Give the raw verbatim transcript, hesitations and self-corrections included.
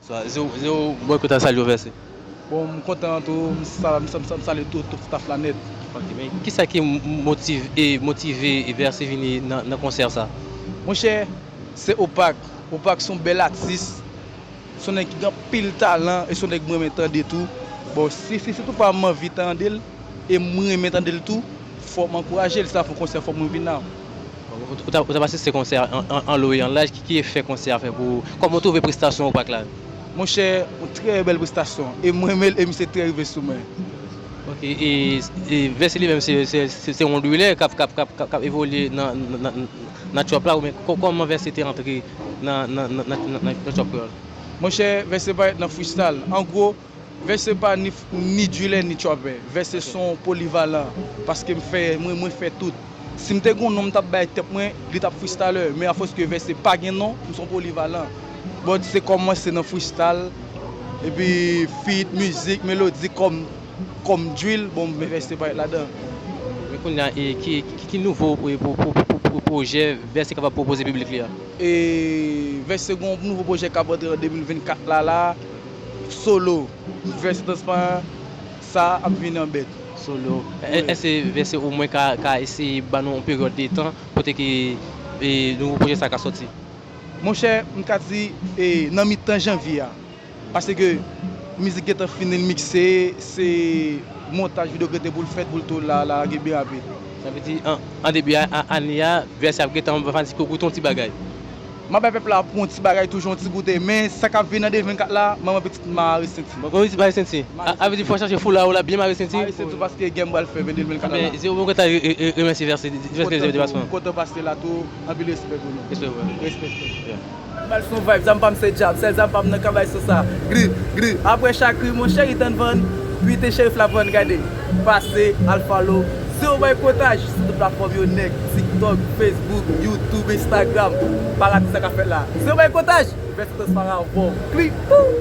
Zewo, zewo, bòy kota salye w Vèse. Bon, m kontan tou, m sa- m sa- m sa- m salye tout, tout staff la nèt. Ok, men kisa ki m- motive, e motive e Vèse vini nan, nan konsè sa? Monchè, se Opak. Opak se yon bèl atis, se yon nèg ki gen anpil talan e se yon nèg mwen renmen tande tou. Bon, si, si, si toutfwa m anvi tande l e mwen renmen tande l tou, fò m ankouraje l, si l ap fè yon konsè, fò mwen vin la. Ou t ap asiste konsè an, an, an lo e an laj, ki, ki efè konsè a fè pou ou? Kòman w twouve prestasyon Opak la? Monchè, yon trè bèl prestasyon. E mwen menm, e misye trè rive sou mwen. Ok, e, e Vèse li menm se, se, se, se yon drilè k ap, k ap, k ap, k ap, k ap evolye nan, nan, nan, nan trap la, oubyen kò- kòman Vèse te antre nan, nan, nan, nan, nan, nan trap kreyòl? Monchè, Vèse parèt nan freestyle. An gwo, Vèse pa ni, ni drilè ni trapè. Vèse se yon polivalan. Paske m fè, mwen, mwen fè tout. Si m te gen yon non m t ap bay tèt mwen, li t ap freestyler. Men afòs ke Vèse pa gen non, m se yon polivalan. Bon, se kòmanse nan freestyle, epi feat, mizik, melodi, kòm, kòm drill, bon, m envesti parèt ladan. Men kounye a, e, ki, ki, ki nouvo, e, pou, pou, pou, pou, pou pwojè Vèse kapab pwopoze piblik li a? E Vèse gen yon nouvo pwojè k ap antre an de mil vennkat la, la, solo. Vèse Transparan, sa ap vini an bèt. Solo. Èske Vèse omwen ka, ka eseye ban nou yon peryòd de tan kote ke, e, nouvo pwojè sa ka sòti? Monchè, m ka di, e, nan mitan janvye a. Paske mizik gentan fini, l mikse, se montaj videyo k rete pou l fèt, pou l tou la, lage byen rapid. Sa vle di, an, an debi a, a, ane a, Vèse ap gentan fanatik yo goute yon ti bagay. M ap bay pèp la pou yon ti bagay, toujou yon ti goute, men sa k ap vini an de mil vennkat la, manman pitit mare senti. Bon, kòm ti bagay senti. A, a vle di fò chache foula ou la byen mare senti. Mare senti paske gen m pral fè vennde mil kat la. Men, se ou mwen kontan re- re- re- remèsye Vèse, Vèse, Vèse Depasman. Kontan pase la tou, anpil respè pou nou. Respè, bro. Respè. Bal son vibe, zam pa m se djab, sèl zam pa m nan kavay sosa. Gri, gri, apre chak ri, mon cheri tann vann, pwite cherif la vann gade. Pase, al follow, Zewo Boykotaj, sou tout platfòm yo nèt, TikTok, Facebook, YouTube, Instagram. Pa rate sa k ap fèt la. Zewo Boykotaj, Vèse Transparan avè w. Klik, pou!